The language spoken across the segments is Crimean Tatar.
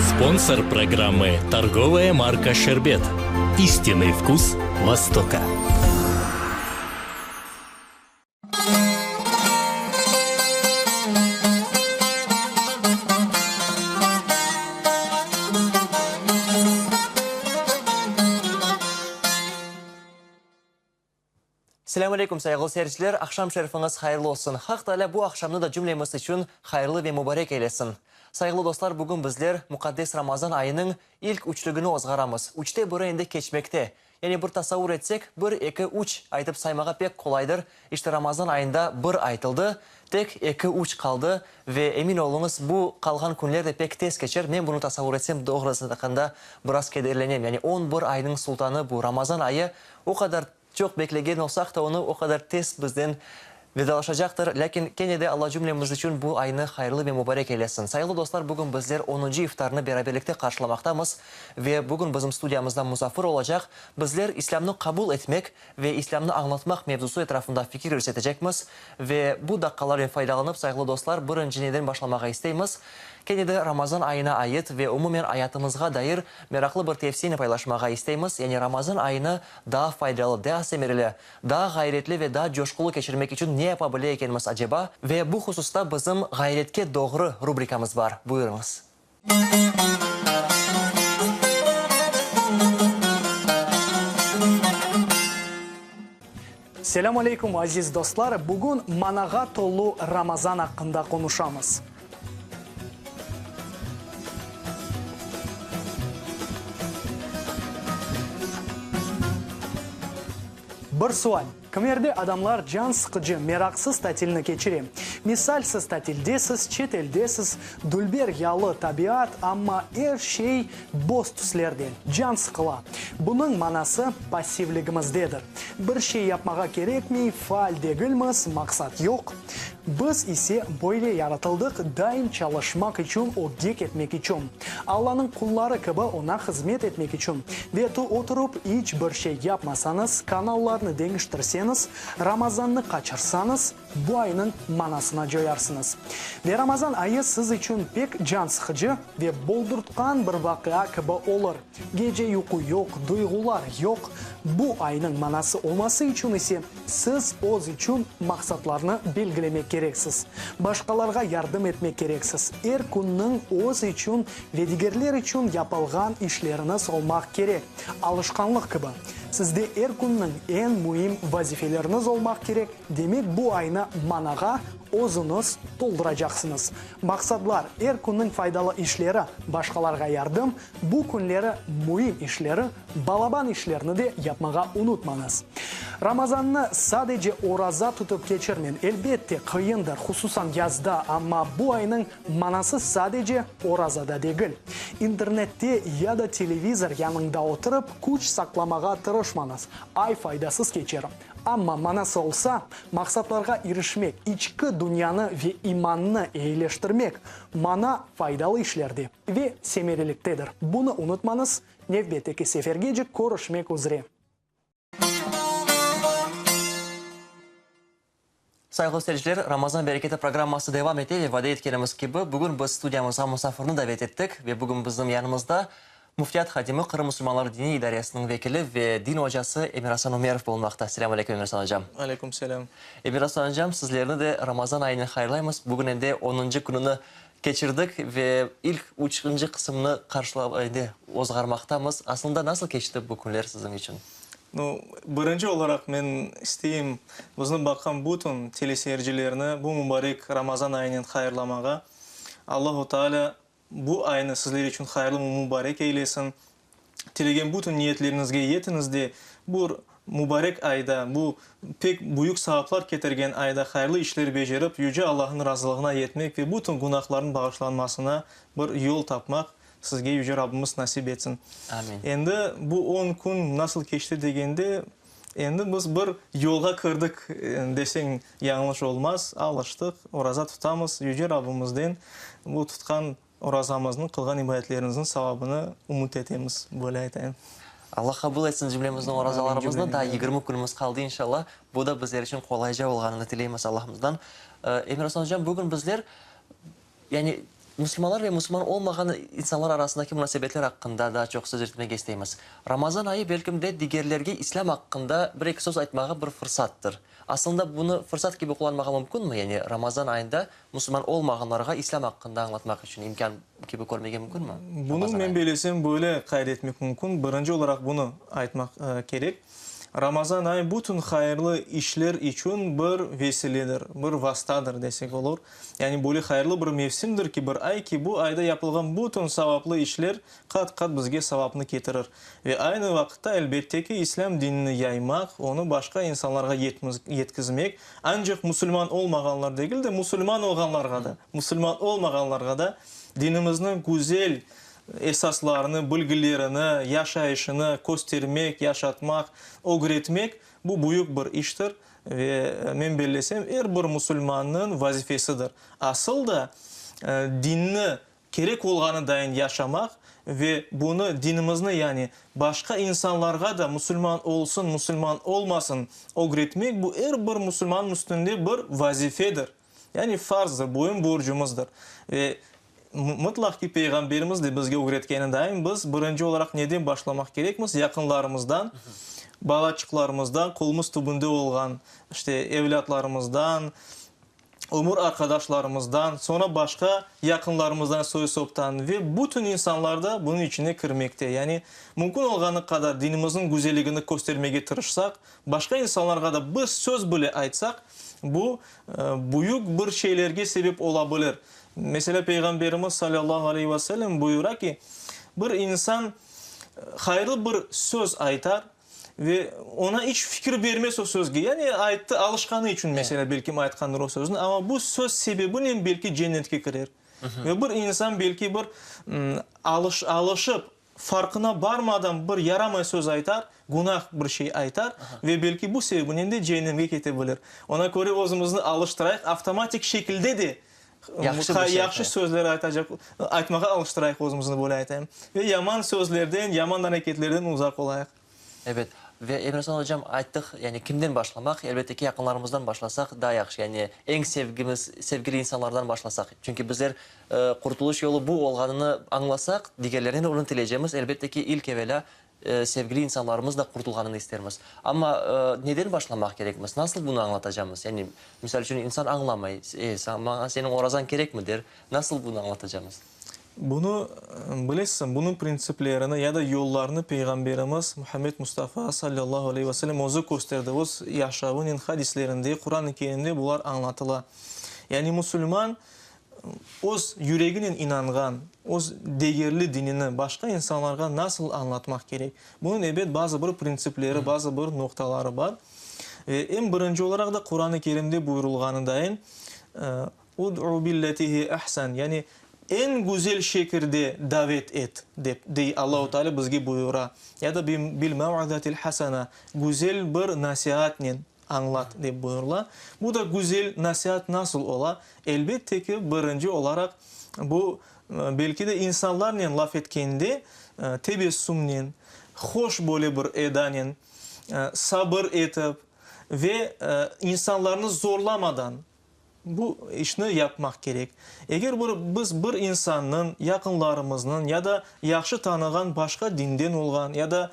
Sponsor programmı, torgovaya marka Şerbet. İstinный vkus Востока. Selâm aleyküm, sayğılı seyirciler! Aqşam şerifiñiz hayırlı olsun! Haq Taalâ bu aqşamnı da cümlemiz içün hayırlı ve mubarek eylesin! Sayğılı dostlar, bugün bizler muqaddes Ramazan ayınıñ ilk üçlügini ozğaramız. Üçte biri endi keçmekte. Yani bir tasavur etsek, bir, eki, üç aytıp saymağa pek qolaydır. İşte Ramazan ayında bir aytıldı, tek eki, üç qaldı ve emin oluñız, bu qalğan künler de pek tez keçer. Men bunı tasavur etsem, doğrusını aytqanda, biraz kederlenem. Yani on bir aynıñ sultanı bu Ramazan ayı o qadar Çoq beklegen olsaq da, onı o qadar tez bizden vedalaşacaqtır. Lâkin kene de Alla cümlemiz içün bu aynı hayırlı ve mubarek eylesin. Sayğılı dostlar, bugün bizler onuncı iftarnı beraberlikte qarşılamaqtamız ve bugün bizim studiyamızda musafir olacaq. Bizler İslâmnı qabul etmek ve İslâmnı añlatmaq mevzusı etrafında fikir yürsetecekmiz. Ve bu daqqalarnen faydalanıp, sayğılı dostlar, birinci neden başlamağa isteymiz? Kene de Ramazan ayına ait ve umumen ayatımızğa dair meraqlı bir tevsiyeni paylaşmağa isteymiz. Yani Ramazan ayını Daa faydalı, daa semereli, daa ğayretli ve daa coşqulı keçirmek içün ne yapa bile ekenmiz aceba? Ve bu hususta bizim Ğayretke doğru rubrikamız bar. Buyurıñız. Selâm aleyküm, aziz dostlar! Bugün manağa tolu Ramazan aqqında qonuşamız. Bir sual, kimerde adamlar can sıqıcı, meraqsız tatilni keçire. Misal, siz tatildesiz, çet eldesiz, dülber yalı, tabiat, amma er şey boz tüslerden, can sıqıla. Bunıñ manası passivligimizdedir. Bir şey yapmağa kerekmey, faal degilmiz, maqsat yoq. Biz ise böyle yaratıldıq, daim çalışmaq içün, ögge ketmek içün. Allanıñ qulları kibi oña hızmet etmek içün. Ve oturıp iç bir şey yapmasañız, kanallarnı deñiştirseñiz, Ramazannı qaçırsañız, bu aynıñ manasına coyarsıñız. Ve Ramazan ayı siz içün pek can sıqıcı ve boldurtqan bir vaqia kibi olur. Gece yuqu yoq, duyğular yoq. Bu aynıñ manası olması içün ise siz öz içün maqsatlarnı belgilemek kereksiz. Başqalarğa yardım etmek kereksiz. Er künniñ öz içün ve digerler içün yapılğan işleriñiz olmaq kerek. Alışqanlıq kibi. Sizde er künniñ eñ müim vazifeleriñiz olmaq kerek, demek bu aynı manağa özüñiz tolduracaqsıñız. Maqsatlar, er künniñ faydalı işleri, başqalarğa yardım, Bu künleri müim işleri, balaban işlerni de yapmağa unutmañız. Ramazannı sadece oraza tutıp keçirmeñ. Elbette, qıyındır, hususan yazda, amma bu aynıñ manası sadece orazada degil. İnternette ya da televizor yanıñda oturıp küç saqlamağa tırışmañız, ay faydasız keçer. Amma manası olsa, maqsatlarğa irişmek, içki dünyanı ve imannı eyileştirmek, mana faydalı işlerde. Ve semereliktedir. Bunı unutmañız, nevbetteki sefergece körüşmek üzre. Sayğılı seyirciler, Ramazan bereketi programması devam ete ve vade etkenimiz kibi, bugün biz studiyamızğa musafirni davet ettik ve bugün bizim yanımızda Müftiyat hadimi, Qırım musulmanları diniy idaresiniñ vekili ve din ocası Emir-Asan Ümerov bulunmaqta. Selâm aleyküm, Emir-Asan ocam. Aleyküm selâm. Emir-Asan ocam, sizlerni de Ramazan ayınen hayırlaymız. Bugün endi onuncı kününi Keçirdik ve ilk üçünci qısımnı qarşılap, endi ozğarmaqtamız. Aslında nasıl keçti bu künler siziñ içün? Nu, birinci olaraq men isteyim bizni baqqan bütün teleseyircilerni bu mubarek Ramazan ayınen hayırlamağa. Allahu Teala bu aynı sizler içün hayırlı ve mubarek eylesin. Tilegen bütün niyetleriñizge yetiñiz de, bu mubarek ayda, bu pek büyük savaplar ketirgen ayda hayırlı işler becerip, Yüce Allahnıñ razılığına yetmek ve bütün günahlarnıñ bağışlanmasına bir yol tapmaq sizge Yüce Rabbimiz nasip etsin. Amin. Endi bu on kün nasıl keçti degende, endi biz bir yolğa kirdik deseñ yañlış olmaz, alıştıq, oraza tutamız, Yüce Rabbimizden bu tutqan Orazamıznıñ, qılğan ibadetlerimizniñ savabını ümüt etemiz, böyle aytayım. Allah qabul etsin cümlemizniñ orazalarımıznı, daa 20 künümiz qaldı inşallah, bu da bizler içün qolayca olğanını tileymiz Allahımızdan. Emir Asan ocam, bugün bizler, yani. Musulmanlar ve musulman olmağan insanlar arasındaki munasebetler aqqında daa çoq söz yürütmege isteymiz. Ramazan ayı, belkim de, digerlerge İslâm aqqında bir-eki söz aytmağa bir fırsattır. Aslında, bunı fırsat kibi qullanmağa mümkünmi? Yani Ramazan ayında musulman olmağanlarğa İslâm aqqında añlatmaq içün imkân kibi körmege mümkünmi Bunı, Ramazan men ayını? bellesem, böyle qayd etmek mümkün. Birinci olaraq bunı aytmaq kerek, Ramazan ayı bütün hayırlı işler içün bir vesiledir, bir vastadır desek olur. Yani böyle hayırlı bir mevsimdir ki, bir ay ki, bu ayda yapılğan bütün savaplı işler qat-qat bizge savapnı ketirir. Ve aynı vaqıtta, elbette ki, İslâm dinini yaymaq, onı başqa insanlarğa yetkizmek, ancaq musulman olmağanlar degil de, musulman olğanlarğa da, musulman olmağanlarğa da dinimizniñ güzel esaslarını, bilgilerini, yaşayışını köstermek, yaşatmaq, ögretmek, bu büyük bir iştir. Ve men bellesem, er bir musulmannıñ vazifesidir. Asıl da, dinni kerek olğanı dayın yaşamaq ve bunı, dinimizni yani, başqa insanlarğa da, musulman olsun, musulman olmasın, ögretmek, bu er bir musulmannıñ üstünde bir vazifedir. Yani farzdır, boyun borcumızdır. Ve mıtlaq ki, Peyğamberimiz de bizge ögretkeni dayın, biz birinci olaraq neden başlamaq kerekmiz? Yaqınlarımızdan, balaçıqlarımızdan, qolumız tübünde olğan, işte, evlâtlarımızdan, ömür arqadaşlarımızdan, soñra başqa yaqınlarımızdan, soy-soptan ve bütün insanlar da bunıñ içine kirmekte. Yani mümkün olğanı qadar dinimizniñ güzelligini köstermege tırışsaq, başqa insanlarğa da bir söz bile aytsaq, Bu, büyük bir şeylerge sebep ola bilir. Meselâ, Peyğamberimiz salâllahu aleyhi ve sellem buyura ki, bir insan hayırlı bir söz aytar ve oña iç fikir bermez o sözge, yani ayttı, alışqanı içün, meselâ, belkim aytqandır o sözni, amma bu söz sebebinen belki cennetke kirer. Ve bir insan belki bir alışıp, Farqına barmadan bir yaramay söz aytar, günah bir şey aytar ve belki bu sebebinen de ceennemge kete bilir. Ona köre özümizni alıştırayıq, avtomatik şekilde de yahşı sözler aytacaq, aytmağa alıştırayıq özümizni, böyle aytayım. Ve yaman sözlerden, yaman areketlerden uzaq olayıq. Ebet. Ve Emiraslan ocam, ayttıq, yani kimden başlamaq? Elbette ki, yaqınlarımızdan başlasaq daa yahşı, yani eñ sevgimiz, sevgili insanlardan başlasaq. Çünki bizler qurtulış yolu bu olğanını añlasaq, digerlerine de onı tileycemiz. Elbette ki, ilk evelâ sevgili insanlarımız da qurtulğanını istermiz. Amma neden başlamaq kerekmiz? Nasıl bunı añlatacamız? Yani, misal içün, insan añlamay, e, maña seniñ orazañ kerekmi, der. Nasıl bunı añlatacamız? Bunı, bilesiñ, bunıñ printsiplerini ya da yollarını Peyğamberimiz Muhammed Mustafa salâllahu aleyhi ve sellem özü kösterdi, öz yaşavınen hadislerinde, Quran-ı Kerimde bular añlatıla. Yani musulman öz yüreginen inanğan, öz degerli dinini başqa insanlarğa nasıl añlatmaq kerek? Bunıñ, ebet, bazı bir printsipleri, bazı bir noqtaları bar. Ve eñ birinci olaraq da Quran-ı Kerimde buyurılğanıdayın, Ud'u billeti hiye ehsen, yani eñ güzel şekilde davet et, dep, dey Allahu Teala bizge buyura. Ya da bil mev'izatil hasena, güzel bir nasiatnen añlat, dep buyurıla. Bu da güzel nasiat nasıl ola? Elbette ki, birinci olaraq, bu, belki de insanlarnen laf etkende tebessümnen, hoş böyle bir edanen, sabır etip ve insanlarnı zorlamadan, Bu işni yapmaq kerek. Eger bir biz bir insannıñ, yaqınlarımıznıñ ya da yahşı tanığan başqa dinden olğan ya da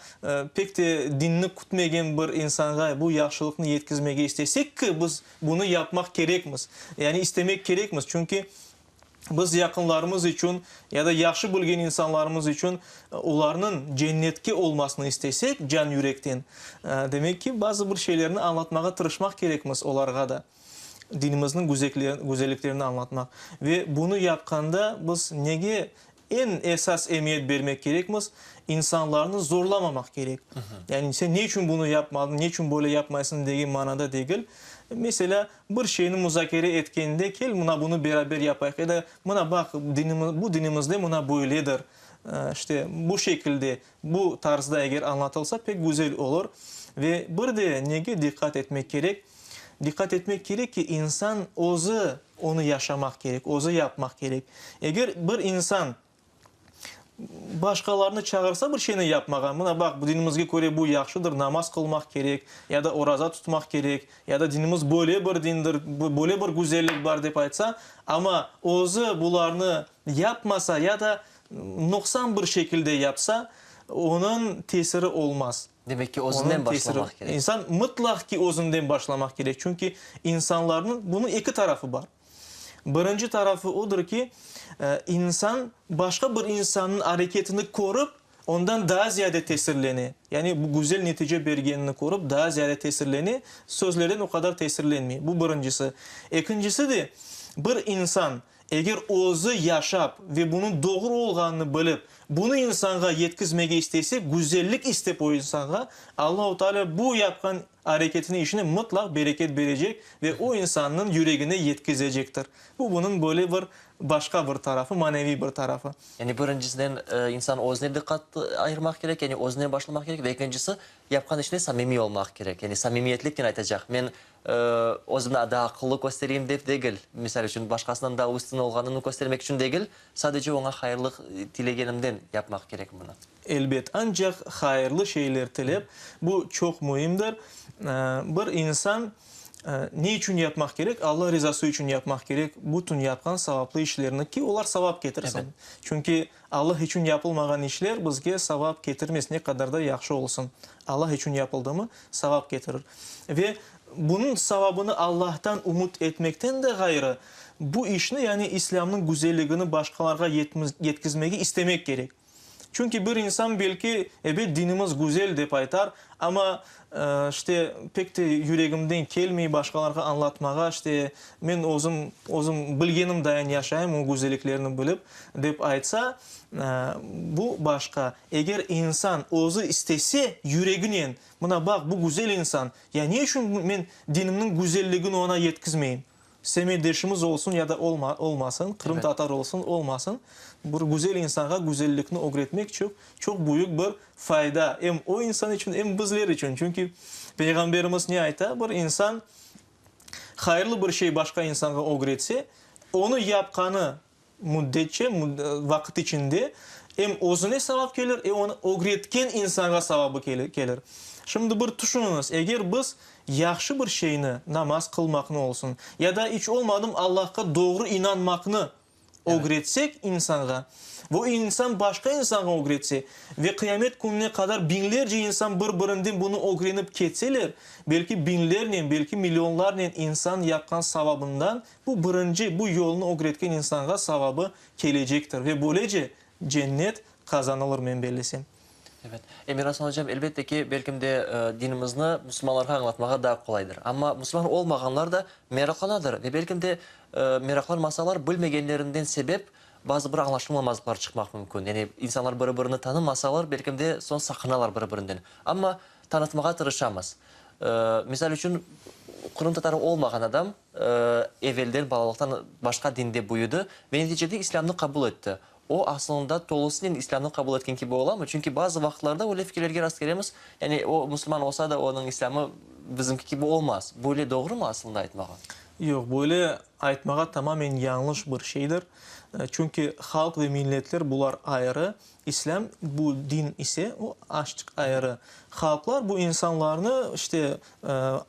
pek te dinni kütmegen bir insanğa bu yahşılıqnı yetkizmege istesek ki, biz bunı yapmaq kerekmiz, yani istemek kerekmiz, çünki biz yaqınlarımız içün ya da yahşı bilgen insanlarımız içün olarnıñ cennetke olmasını istesek can yürekten, demek ki, bazı bir şeylerni añlatmağa tırışmaq kerekmiz olarğa da. Dinimizniñ güzelliklerini añlatmaq. Ve bunı yapqanda biz nege eñ esas emiyet bermek kerekmiz? İnsanlarnı zorlamamaq kerek. Yani sen ne içün bunı yapmadıñ, ne içün böyle yapmaysıñ degen manada degil. Meselâ, bir şeyni muzakere etkende, kel, mına bunı beraber yapayıq ya da mına baq, bu dinimizde mına böyledir. İşte, bu şekilde, bu tarzda eger añlatılsa pek güzel olur. Ve bir de nege diqqat etmek kerek? Diqqat etmek kerek ki, insan özü onı yaşamaq kerek, özü yapmaq kerek. Eger bir insan. Başqalarnı çağırsa bir şeyni yapmağa, mına baq, bu dinimizge köre bu yahşıdır, namaz qılmaq kerek, ya da oraza tutmaq kerek, ya da dinimiz böyle bir dindir, böyle bir güzellik bar dep aytsa, amma özü bularnı yapmasa ya da nuqsan bir şekilde yapsa, onıñ tesiri olmaz. Demek ki, özünden başlamaq kerek. İnsan mıtlaq ki özünden başlamaq kerek, çünki insanlarnıñ, bunıñ eki tarafı bar. Birinci tarafı odır ki, insan başqa bir insannıñ areketini körip, ondan daa ziyade tesirlene. Yani bu güzel netice bergenini körip, daa ziyade tesirlene, sözlerden o qadar tesirlenmey. Bu birincisi. Ekincisi de, bir insan eger özü yaşap ve bunıñ doğru olğanını bilip, bunı insanğa yetkizmege istese, güzellik istep o insanğa, Allahu Teala bu yapqan Areketine, işine mıtlaq bereket berecek ve o insannıñ yüregine yetkizecektir. Bu, bunıñ böyle bir başqa bir tarafı, maneviy bir tarafı. Yani birincisinden, insan özüne diqqat ayırmaq kerek, yani özünden başlamaq kerek ve ekincisi, yapqan işine samimiy olmaq kerek. Yani samimiyetliknen aytacaq, men özümni daa aqıllı köstereyim dep degil, misal içün, başqasından daa üstün olğanımnı köstermek içün degil, sadece oña hayırlıq tilegenimden yapmaq kerek bunı. Elbet, ancaq hayırlı şeyler tilep, bu çoq müimdir. Bir insan ne içün yapmaq kerek? Alla rizası içün yapmaq kerek bütün yapqan savaplı işlerni, ki olar savap ketirsin. Çünki Alla içün yapılmağan işler bizge savap ketirmez, ne qadar da yahşı olsun. Alla içün yapıldımı, savap ketirir. Ve bunıñ savabını Allahtan ümüt etmekten de ğayrı, bu işni, yani İslâmnıñ güzelligini başqalarğa yetkizmege istemek kerek. Çünki bir insan belki, ebet, dinimiz güzel dep aytar, amma, işte, pek te yüregimden kelmey başqalarğa añlatmağa, işte, men özüm, özüm bilgenim dayın yaşayım, o güzelliklerni bilip, dep aytsa, bu başqa. Eger insan özü istese, yüreginen, mına baq, bu güzel insan, ya ne içün men dinimniñ güzelligini oña yetkizmeyim? Semetdeşimiz olsun ya da olmasın, qırımtatar olsun, olmasın, bir güzel insanğa güzellikni ögretmek çoq, çoq büyük bir fayda em o insan içün, em bizler içün. Çünki Peyğamberimiz ne ayta? Bir insan hayırlı bir şey başqa insanğa ögretse, onı yapqanı müddetçe, vaqıt içinde em özüne savap kelir, em onı ögretken insanğa savabı kelir. Şimdi bir tüşüniñiz, eger biz yahşı bir şeyni, namaz qılmaqnı olsun, ya da iç olmadım Allahqa doğru inanmaqnı ögretsek insanğa, ve o insan başqa insanğa ögretse, ve qıyamet kününe qadar biñlerce insan bir-birinden bunı ögrenip ketseler, belki biñlernen, belki millionlarnen insan yapqan savabından Bu birinci, bu yolnı ögretken insanğa savabı kelecektir ve böylece cennet qazanılır, men bellesem. Evet. Emir-Asan ocam, elbette ki, belkim de dinimizni musulmanlarğa añlatmağa daa qolaydır. Amma musulman olmağanlar da meraqlanadır ve belkim de meraqlanmasalar, bilmegenlerinden sebep bazı bir añlaşılmamazlıqlar çıqmaq mümkün. Yani insanlar biri-birini tanımasalar, belkim de soñ saqınalar biri-birinden. Amma tanıtmağa tırışamız. Misal içün, qırımtatarı olmağan adam evelden, balalıqtan başqa dinde büyüdi ve neticede islâmnı qabul etti. O, asılında, tolusınen islâmnı qabul etken kibi olamı? Çünki bazı vaqıtlarda öyle fikirlerge rastkelemiz, yani o, musulman olsa da, onıñ islâmı bizimki kibi olmaz. Böyle doğrumı asılında aytmağa? Yoq, böyle aytmağa tamamen yañlış bir şeydir. Çünki halq ve milletler bular ayrı. İslâm bu din ise, o açıq ayrı. Halqlar bu insanlarnı, işte,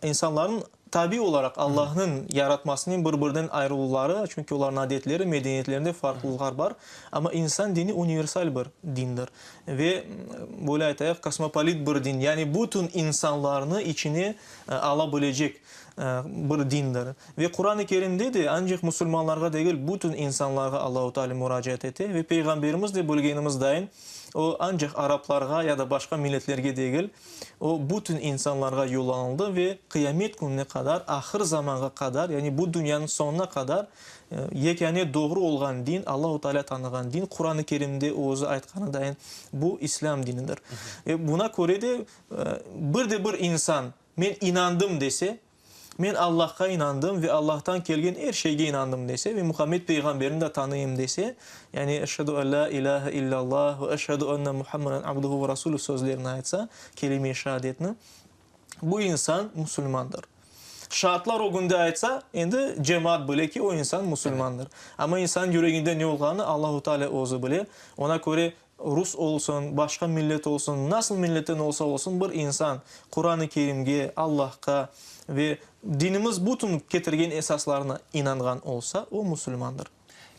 insanlarnıñ tabiiy olaraq Allahnıñ yaratmasınen bir-birinden ayrıluvları, çünki olarnıñ adetleri, medeniyetlerinde farqlılıqlar bar. Amma insan dini universal bir dindir ve, böyle aytayıq, kosmopolit bir din, yani bütün insanlarnı içine ala bilecek bir dindir. Ve Quran-ı Kerimde de ancaq musulmanlarğa degil, bütün insanlarğa Allahu Teala muracaat ete ve Peyğamberimiz de bilgenimiz dayın, o ancaq araplarğa ya da başqa milletlerge degil, o bütün insanlarğa yollanıldı ve qıyamet kününe qadar, ahır zamanğa qadar, yani bu dünyanıñ soñuna qadar yekâne doğru olğan din, Allahu Teala tanığan din, Quran-ı Kerimde özü aytqanı dayın, bu İslâm dinidir. Ve buna köre de bir de bir insan men inandım dese, Men Allahqa inandım ve Allahtan kelgen er şeyge inandım dese ve Muhammed peyğamberni de tanıyım dese, yani Eşhedü en lâ ilâhe illâllah ve eşhedü enne Muhammeden abduhu ve rasuluh sözlerini aytsa, kelime-i şeadetni, bu insan musulmandır. Şaatlar ögünde aytsa, endi cemaat bile ki, o insan musulmandır. Amma insannıñ yüreginde ne olğanını Allahu Teala özü bile. Ona köre. Rus olsun, başqa millet olsun, nasıl milletten olsa olsun, bir insan Quran-ı Kerimge, Allahqa ve dinimiz bütün ketirgen esaslarına inanğan olsa, o musulmandır.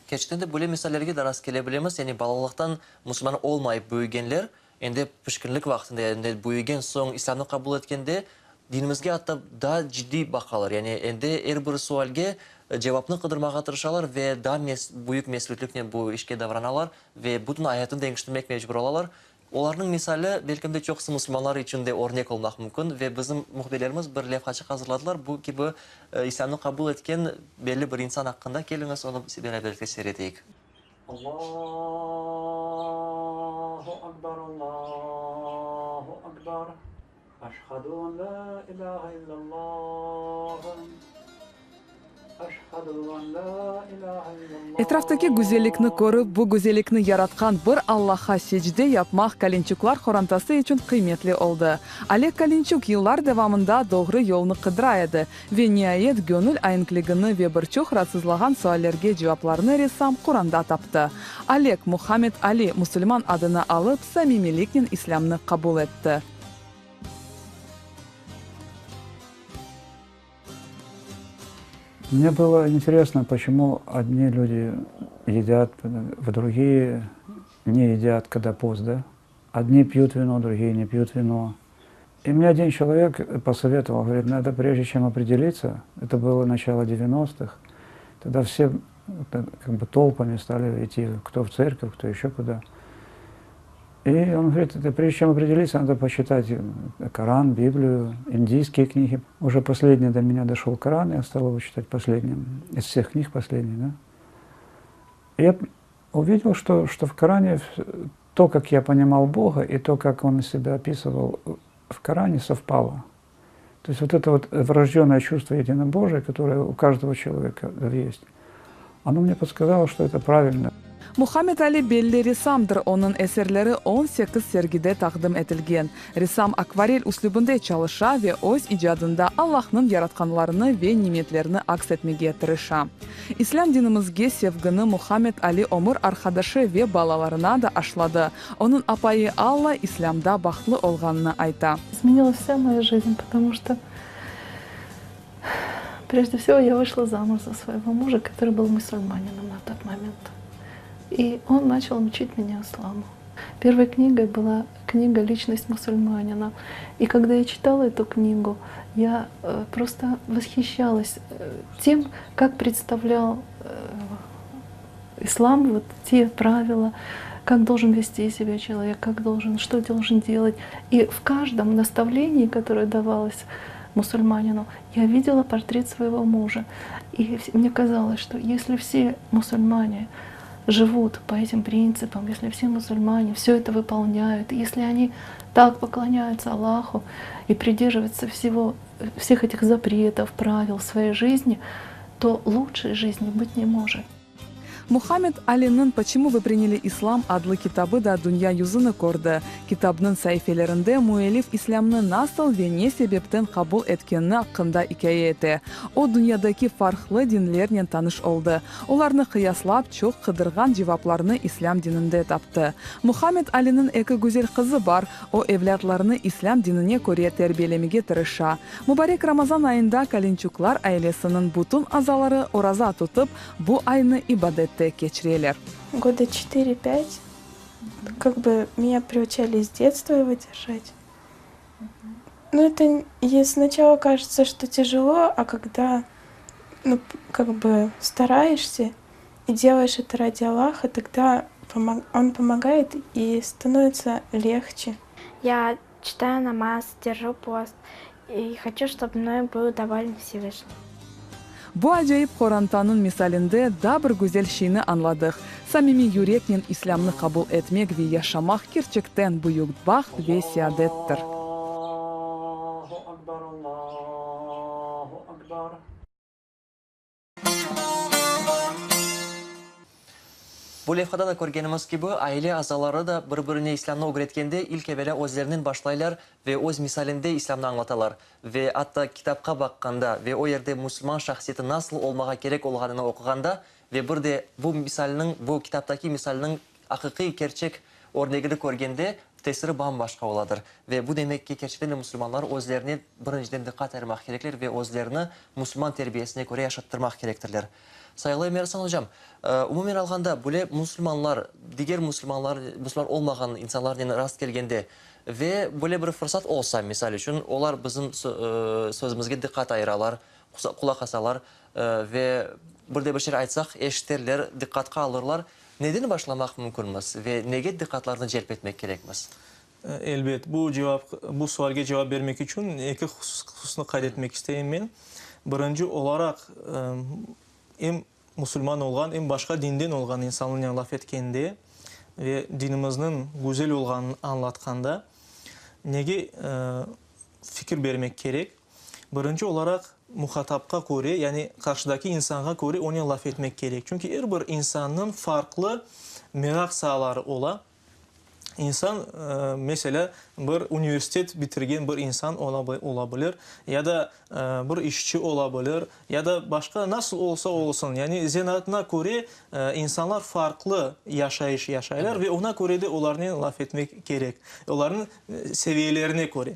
Kerçekten de böyle misallerge de rast kele bilemiz, yani balalıqtan musulman olmayıp büyügenler, endi pişkinlik vaqtında, endi büyügen soñ İslâmnı qabul etkende, dinimizge atta daa ciddiy baqalar, yani endi er bir sualge cevapnı qıdırmağa tırışalar ve daa büyük mesüliyetliknen bu işke davranalar ve bütün ayatını deñiştirmek mecbur olalar. Olarnıñ misali, belkim de, çoqusı musulmanlar içün de örnek olmaq mümkün ve bizim mühbirlerimiz bir levhaçıq azırladılar, bu kibi İslâmnı qabul etken belli bir insan aqqında. Keliñiz, onı beraberlikte seyir eteyik. Allahu akbar, Allahu akbar, Aşhadu en la ilahe illallah, aşhadu en la ilahe illallah. Etraftaki güzellikni körip, bu güzellikni yaratqan bir Allahqa secde yapmaq Kalinçuklar qorantası içün qıymetli oldı. Oleg Kalinçuk yıllar devamında doğru yolnı qıdıra edi ve niayet göñül aenkligini ve bir çoq raatsızlağan suallerge cevaplarnı ressam Quranda taptı. Oleg, Muhammed Ali musulman adını alıp, samimiyliknen İslâmnı qabul etti. Мне было интересно, почему одни люди едят, другие не едят, когда пост, да? Одни пьют вино, другие не пьют вино. И мне один человек посоветовал, говорит, надо прежде чем определиться, это было начало 90-х, тогда все как бы толпами стали идти, кто в церковь, кто еще куда. И он говорит, это прежде чем определиться, надо почитать Коран, Библию, индийские книги. Уже последний до меня дошел Коран, я стал его читать последним, из всех книг последний, да. И я увидел, что, что в Коране то, как я понимал Бога, и то, как Он себя описывал в Коране, совпало. То есть вот это вот врожденное чувство единобожия, которое у каждого человека есть, оно мне подсказало, что это правильно. Muhammed Ali belli ressamdır, onıñ eserleri 18 sergide taqdim etilgen. Ressam akvarel üslübinde çalışa ve öz icadında Allahnıñ yaratqanlarını ve nimetlerini aks etmege tırışa. İslâm dinimizge sevgini Muhammed Ali ömür arqadaşı ve balalarına da aşladı. Onıñ apayı Alla İslâmda bahtlı olğanını ayta. Изменилась вся моя жизнь, потому что прежде всего я вышла замуж за своего мужа, который был мусульманином на тот момент. И он начал учить меня исламу. Первой книгой была книга «Личность мусульманина». И когда я читала эту книгу, я э, просто восхищалась э, тем, как представлял э, ислам, вот те правила, как должен вести себя человек, как должен, что должен делать. И в каждом наставлении, которое давалось мусульманину, я видела портрет своего мужа. И мне казалось, что если все мусульмане живут по этим принципам, если все мусульмане все это выполняют, если они так поклоняются Аллаху и придерживаются всего, всех этих запретов, правил в своей жизни, то лучшей жизни быть не может. Muhammed Aliniñ Почему вы приняли ислам adlı kitabı da dünya yüzüni kördi. Kitapnıñ saifelerinde müellif İslâmnı nasıl ve ne sebepten qabul etkenini aqqında ikâye ete. O, dünyadaki farqlı dinlernen tanış oldı. Olarnı qıyaslap, çoq qıdırğan cevaplarnı İslâm dininde taptı. Muhammed Aliniñ eki güzel qızı bar. O, evlâtlarını İslâm dinine köre terbiyelemege tırışa. Mubarek Ramazan ayında Kalinçuklar ailesiniñ bütün azaları oraza tutıp, bu aynı ibadette keçireler. Года четыре-пять, как бы меня приучали с детства его держать. Ну, это и сначала кажется, что тяжело, а когда, ну, как бы стараешься и делаешь это ради Аллаха, тогда он помогает и становится легче. Я читаю намаз, держу пост и хочу, чтобы мной был доволен Всевышний. Bu acayip qorantanıñ misalinde daa bir güzel şeyni añladıq, samimiy yüreknen İslâmnı qabul etmek ve yaşamaq kerçekten büyük baht ve seadettir. Allahu akbar, Allahu akbar. Bu levhada da körgenimiz kibi, aile azaları da bir-birine İslâmnı ögretkende, ilk evelâ özlerinen başlaylar ve öz misalinde İslâmnı añlatalar. Ve atta kitapqa baqqanda ve o yerde musulman şahsiyeti nasıl olmağa kerek olğanını oquğanda ve bir de bu misalniñ, bu kitaptaki misalniñ aqiqiy, kerçek. Örnegini körgende, tesiri bam-başqa oladır. Ve bu demek ki, kerçekten de musulmanlar özlerine birinciden diqqat ayırmaq kerekler ve özlerini musulman terbiyesine köre yaşattırmaq kerektirler. Sayğılı Emir-Asan ocam, umumen alğanda, böyle musulmanlar diger musulmanlar, musulman olmağan insanlarnen rast kelgende ve böyle bir fırsat olsa, misal içün, olar bizim sözümizge diqqat ayıralar, qulaq asalar ve bir de bir şeyler aytsaq, eşiterler, diqqatqa alırlar, neden başlamaq mümkünmiz ve nege diqqatlarını celp etmek kerekmiz? Elbet, bu cevap, bu sualge cevap bermek içün eki hususnı qayd etmek isteyim men. Birinci olaraq, em musulman olğan, em başqa dinden olğan insanlarnen laf etkende ve dinimizniñ güzel olğanını añlatqanda nege fikir bermek kerek? Birinci olaraq, muhatapqa köre, yani qarşıdaki insanğa köre onen laf etmek kerek. Çünki er bir insannıñ farqlı meraq saaları ola. İnsan, meselâ, bir universitet bitirgen bir insan ola bilir, ya da bir işçi ola bilir, ya da başqa nasıl olsa olsun, yani zenaatına köre insanlar farqlı yaşayış yaşaylar ve oña köre de olarnen laf etmek kerek, olarnıñ seviyelerine köre.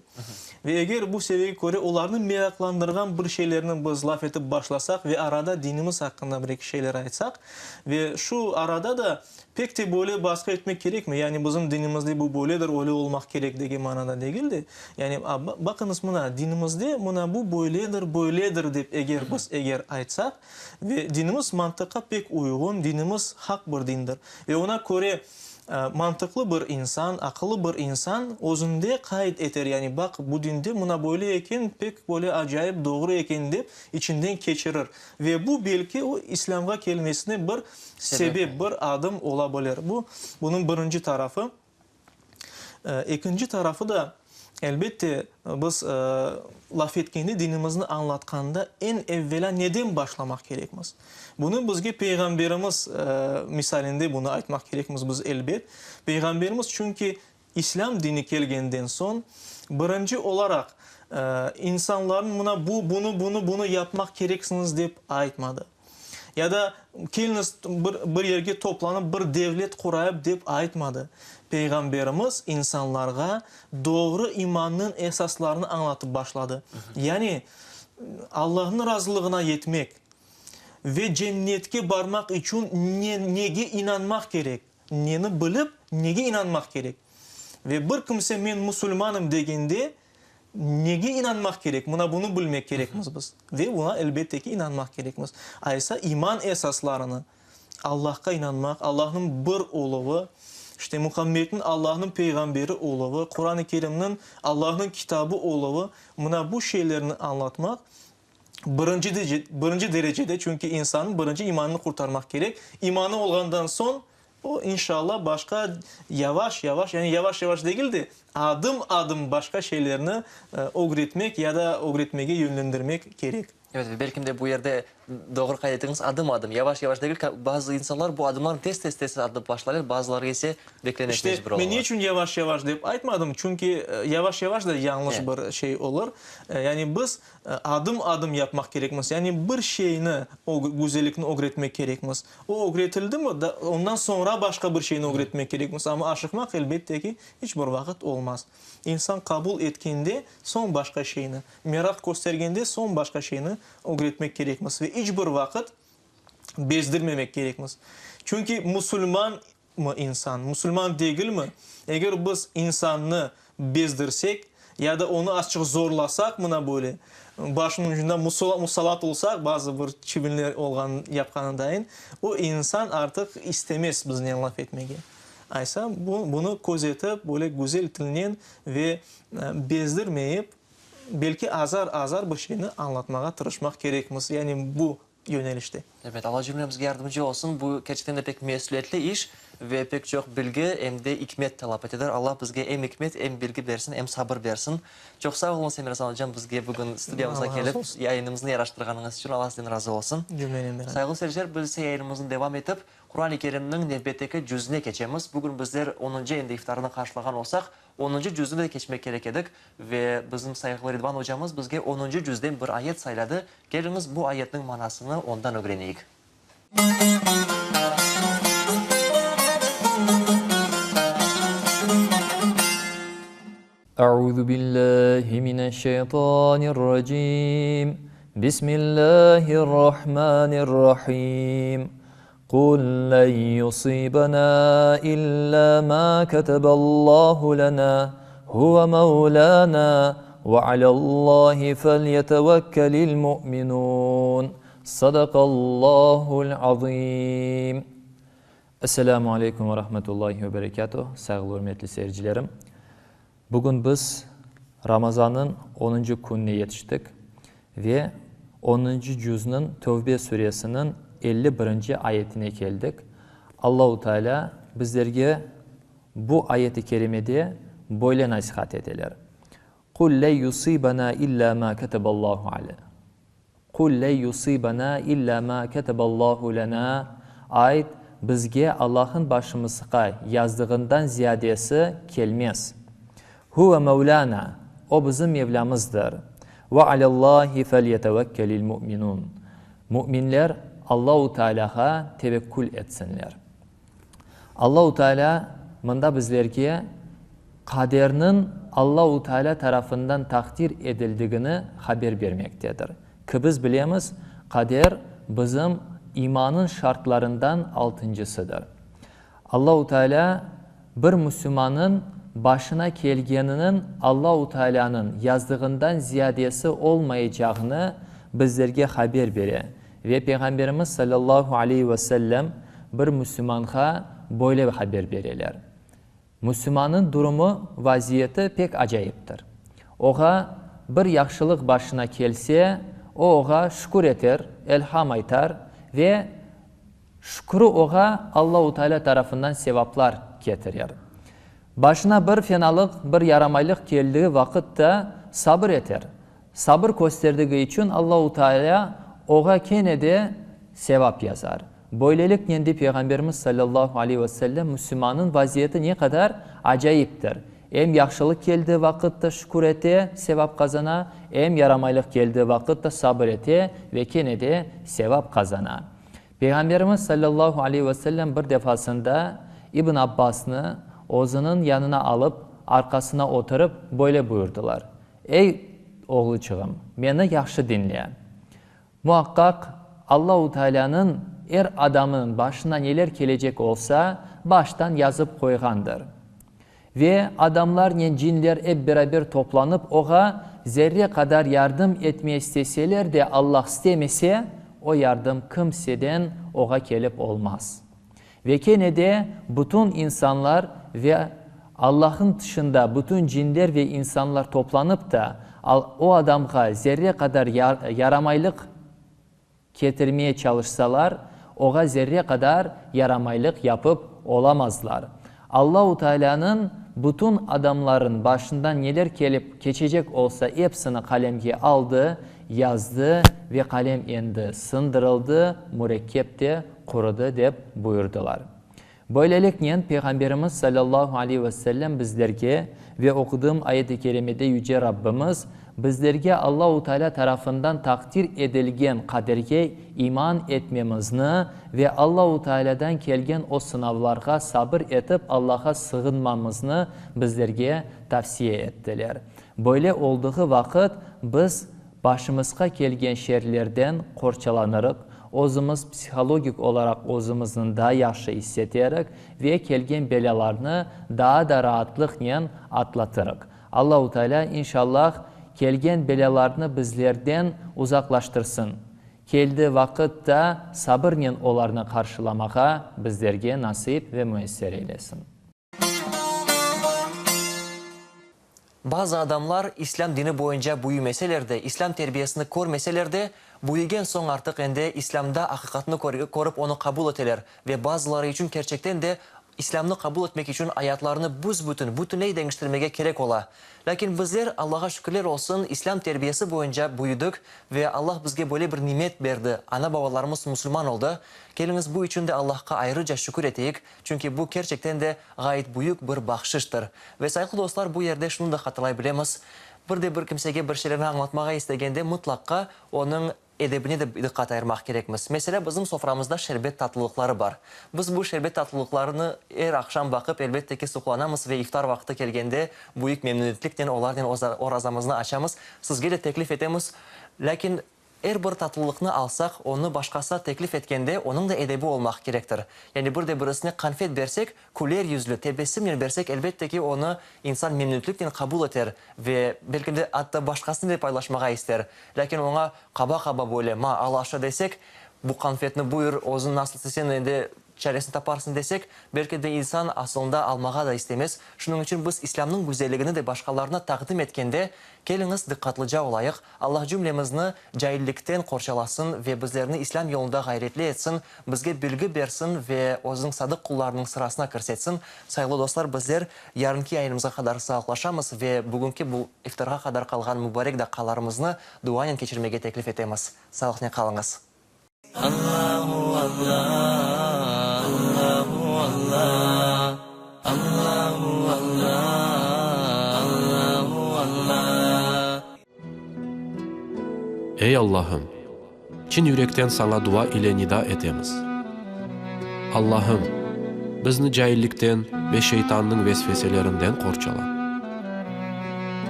Ve eger bu seviyege köre olarnı meraqlandırğan bir şeylerni biz laf etip başlasaq ve arada dinimiz aqqında bir-eki şeyler aytsaq, ve şu arada da Pek te böyle basqı etmek kerekmi? Yani bizim dinimizde bu böyledir, öyle olmaq kerek degen manada degil de, yani baqıñız mına, dinimizde mına bu böyledir, böyledir dep eger biz eger aytsaq, ve dinimiz mantıqqa pek uyğun, dinimiz haq bir dindir. Ve oña köre mantıqlı bir insan, aqıllı bir insan özünde qayd eter, yani baq bu dinde mına böyle eken, pek böyle acayip doğru eken dep içinden keçirir. Ve bu belki o İslâmğa kelmesine bir sebep, bir adım ola bilir. Bu, bunıñ birinci tarafı. Ekinci tarafı da, elbette, biz laf etkende, dinimizni añlatqanda eñ evvelâ neden başlamaq kerekmiz? Bunı bizge Peyğamberimiz misalinde bunı aytmaq kerekmiz biz, elbet. Peyğamberimiz çünki İslâm dini kelgenden soñ, birinci olaraq, insanlarnı mına bu, bunı, bunı, bunı yapmaq kereksiñiz dep aytmadı. Ya da keliñiz bir, bir yerge toplanıp bir devlet qurayıq dep aytmadı. Peyğamberimiz insanlarğa doğru imannıñ esaslarını añlatıp başladı. Yani, Allahnıñ razılığına yetmek ve cennetke barmaq içün ne, nege inanmaq kerek? Neni bilip, nege inanmaq kerek? Ve bir kimse men musulmanım degende, nege inanmaq kerek? Mına bunı bilmek kerekmiz biz. Ve buña, elbette ki, inanmaq kerekmiz. Aysa, iman esaslarını, Allahqa inanmaq, Allahnıñ bir oluvı, işte, Muhammedniñ Allahnıñ peyğamberi oluvı, Quran-ı Kerimniñ Allahnıñ kitabı oluvı, mına bu şeylerni añlatmaq, Birinci, birinci derecede, çünki insannıñ birinci imanını qurtarmaq kerek. İmanı olğandan soñ, o, inşallah, başqa yavaş, yavaş, yani yavaş, yavaş degil de, adım, adım başqa şeylerni ögretmek ya da ögretmege yönlendirmek kerek. Evet, ve belkim de bu yerde doğru qayd ettiñiz, adım, adım, yavaş, yavaş degil, bazı insanlar bu adımlarnı tez, tez, tez atıp başlaylar, bazıları ise Beklemek İşte, mecbur men olalar. ne içün yavaş-yavaş dep aytmadım, çünki yavaş-yavaş da yañlış bir şey olur. Yani biz adım-adım yapmaq kerekmiz. Yani bir şeyni, güzellikni ögretmek kerekmiz. O ögretildimi, da, ondan soñra başqa bir şeyni ögretmek kerekmiz. Amma aşıqmaq, elbette ki, iç bir vaqıt olmaz. İnsan qabul etkende soñ başqa şeyni, meraq köstergende soñ başqa şeyni ögretmek kerekmiz. Ve iç bir vaqıt bezdirmemek kerekmiz. Çünki musulman mı insan, musulman degilmi, eger biz insannı bezdirsek ya da onı azçıq zorlasaq mına böyle, başınıñ ucunda musallat olsaq, bazı bir çibinler olğan, yapqanındayın, o insan artıq istemez biznen laf etmege. Aysa, bu, bunı közetip, böyle güzel tilnen ve bezdirmeyip, belki azar-azar bir şeyni añlatmağa tırışmaq kerekmiz. Yani bu yönelişte. Ebet, Alla cümlemizge yardımcı olsun. Bu kerçekten de pek mesülietli iş ve pek çoq bilgi em de ikmet talap etedir. Alla bizge em ikmet, em bilgi bersin, em sabır bersin. Çoq sağ oluñız, Emir-Asan ocam, bizge bugün studiyamızğa kelip, yayınımıznı yaraştırğanıñız içün Alla sizden razı olsun. Cümlenen beraber. Sayğılı seyirciler, biz ise yayınımıznı devam etip, Quran-ı Kerimniñ nevbetteki cüzüne keçemiz. Bugün bizler onuncu endi iftarını qarşılağan olsaq, Onuncu cüzni de keçmek kerek edik ve bizim sayğılı Ridvan ocamız bizge onuncu cüzden bir ayet sayladı. Keliñiz, bu ayetniñ manasını ondan ögreneyik. Euzu billahi mineşşeytanirracim. Bismillahirrahmanirrahim. Qul len yusibena illa ma keteballahu lena huve mevlana ve alallahi felyetevekkelil mu'minun. Sadakallahul azim. Esselamu aleykum ve rahmetullahi ve berekatuh, sayğılı ürmetli seyircilerim. Bugün biz Ramazannıñ onuncı kününe yetiştik ve onuncı cüznıñ Tövbe suresiniñ 51-nci ayetine keldik. Allahu Teala bizlerge bu ayet-i kerimede böyle nasihat eteler, Qul le yusibana illa ma keteballahu ale. Qul le yusibana illa ma keteballahu lena, Ayt, bizge Allah'ın başımızqa yazdığından ziyadesi kelmez. Huve mevlana, O bizim Mevlamızdır. Ve alallahi felyetevekkelil mu'minun, Müminler Allahu Teala'ğa tevekkül etsinler. Allahu Teala mında bizlerge qaderniñ Allahu Teala tarafından taqdir edildigini haber bermektedir. Ki biz bilemiz, qader bizim imanıñ şartlarından altıncısıdır. Allahu Teala bir müsümanıñ başına kelgeniniñ Allahu Teala'nıñ yazdığından ziyadesi olmaycağını bizlerge haber bere Ve Peyğamberimiz salâllahu aleyhi ve sellem bir müsümanğa böyle haber bereler, Müsümannıñ durumı, vaziyeti pek acayiptir. Oğa bir yahşılıq başına kelse, o oğa şükür eter, elham aytar ve şükürü oğa Allahu Teala tarafından sevaplar ketirer. Başına bir fenalıq, bir yaramaylıq keldigi vaqıt da sabır eter. Sabır kösterdigi içün Allahu Teala oğa kene de sevap yazar. Böyleliknen de Peyğamberimiz salâllahu aleyhi ve sellem müslimannıñ vaziyeti ne qadar acayiptir. Em yahşılıq keldi vaqıt da şükür ete, sevap qazana, em yaramaylıq keldi vaqıt da sabır ete ve kene de sevap qazana. Peyğamberimiz salâllahu aleyhi ve sellem bir defasında İbn Abbasnı özüniñ yanına alıp, arqasına oturıp, böyle buyurdılar, Ey, oğluçığım, meni yahşı diñle. Muaqqaq, Allahu Tealânıñ er adamnıñ başına neler kelecek olsa, baştan yazıp qoyğandır. Ve adamlarnen cinler ep beraber toplanıp oğa zerre qadar yardım etme isteseler de Allah istemese, o yardım kimseden oğa kelip olmaz. Ve kene de bütün insanlar ve Allah'ın tışında bütün cinler ve insanlar toplanıp da o adamğa zerre qadar yaramaylıq ketirmeye çalışsalar, oğa zerre qadar yaramaylıq yapıp olamazlar. Allahu Teala'nıñ bütün adamların başından neler kelip keçecek olsa epsini qalemge aldı, yazdı ve qalem endi sındırıldı, mürekkep de qurudı dep buyurdılar. Böyleliknen, Peyğamberimiz salâllahu aleyhi ve sellem bizlerge ve oqudığım ayet-i kerimede Yüce Rabbimiz bizlerge Allahu Teala tarafından taqdir edilgen qaderge iman etmemizni ve Allahu Tealadan kelgen o sınavlarğa sabır etip Allaha sığınmamıznı bizlerge tavsiye ettiler. Böyle oldığı vaqıt biz Başımızqa kelgen şerlerden qorçalanırıq, özümiz psihologik olaraq özümizni daa yahşı isseterik ve kelgen belâlarnı daa da raatlıqnen atlatırıq. Allahu Teala, inşallah, kelgen belâlarnı bizlerden uzaqlaştırsın. Keldi vaqıt da sabırnen olarnı qarşılamağa bizlerge nasip ve müesser eylesin. Bazı adamlar islâm dini boyunca büyümeseler de, islâm terbiyesini körmeseler de, büyügen soñ artıq endi islâmda aqiqatnı körip onı qabul eteler ve bazıları içün kerçekten de islâmnı qabul etmek içün ayatlarını büs-bütün, bütünley deñiştirmege kerek ola. Lâkin bizler, Allağa şükürler olsun, islâm terbiyesi boyunca büyüdik ve Allah bizge böyle bir nimet berdi, ana-babalarımız musulman oldı. Keliñiz bu içün de Allahqa ayrıca şükür eteyik, Çünki bu kerçekten de ğayet büyük bir bahşıştır. Ve sayğılı dostlar, bu yerde şunı da hatırlay bilemiz, bir de bir kimsege bir şeylerni añlatmağa istegende mıtlaqqa onıñ. Edebine de diqqat ayırmaq kerekmiz. Meselâ, bizim soframızda şerbet tatlılıqları bar. Biz bu şerbet tatlılıqlarını er aqşam baqıp, elbette ki, suqlanamız ve iftar vaqtı kelgende büyük memnüniyetliknen olarnen orazamıznı açamız. Sizge de teklif etemiz. Lâkin er bir tatlılıqnı alsaq, onı başqasına teklif etkende, onıñ da edebi olmaq kerektir. Yani bir de birisine qanfet bersek, küler yüzlü, tebessümnen bersek, elbette ki, onı insan memnüniyetliknen qabul eter ve belki de atta başqasınen de paylaşmağa ister. Lâkin oña qaba-qaba böyle, ma, al aşa desek, bu qanfetni buyur, özüñ nasıl isteseñ endi çaresini taparsıñ desek, belki de insan asılında almağa da istemez. Şunıñ içün biz İslâmnıñ güzelligini de başqalarına taqdim etkende, keliñiz diqqatlıca olayıq, Allah cümlemizni caillikten qorçalasın ve bizlerni İslâm yolunda ğayretli etsin, bizge bilgi bersin ve Özüniñ sadıq qullarınıñ sırasına kirsetsin. Sayğılı dostlar, bizler yarınki yayınımızğa qadar sağlıqlaşamız ve bugünki bu iftarğa qadar qalğan mübarek daqqalarımıznı duanen keçirmege teklif etemiz. Sağlıqnen qalıñız. Allahu Allah, Allahu Allah, Allahu Allah, Allahu Allah. Ey Allahım! Çin yürekten Saña dua ile nida etemiz. Allahım, bizni caillikten ve şeytannıñ vesveselerinden qorçala.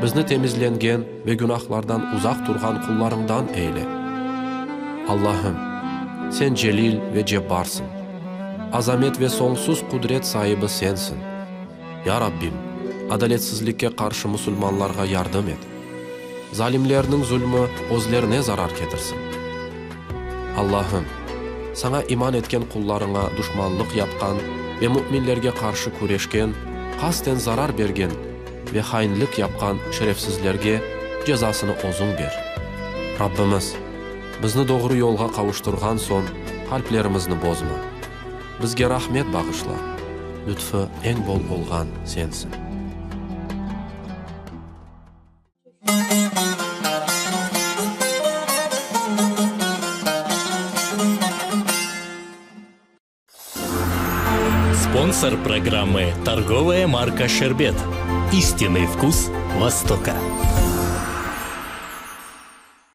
Bizni temizlengen ve günahlardan uzaq turğan qullarıñdan eyle. Allahım, Sen Celil ve Cebbarsıñ. Azamet ve soñsuz qudret saibi Sensiñ. Ya Rabbim, adaletsizlikke qarşı musulmanlarğa yardım et. Zalimlerniñ zulmü özlerine zarar ketirsin. Allahım, Saña iman etken qullarıña duşmanlıq yapqan ve müminlerge qarşı küreşken, qasten zarar bergen ve hainlik yapqan şerefsizlerge cezasını Özüñ ber. Rabbimiz, bizni doğru yolğa qavuştırğan soñ qalplerimizni bozma. Bizge rahmet bağışla, lütfı eñ bol olğan Sensiñ. Sponsor programmı, torgovaya marka Şerbet. Истинный вкус Востока.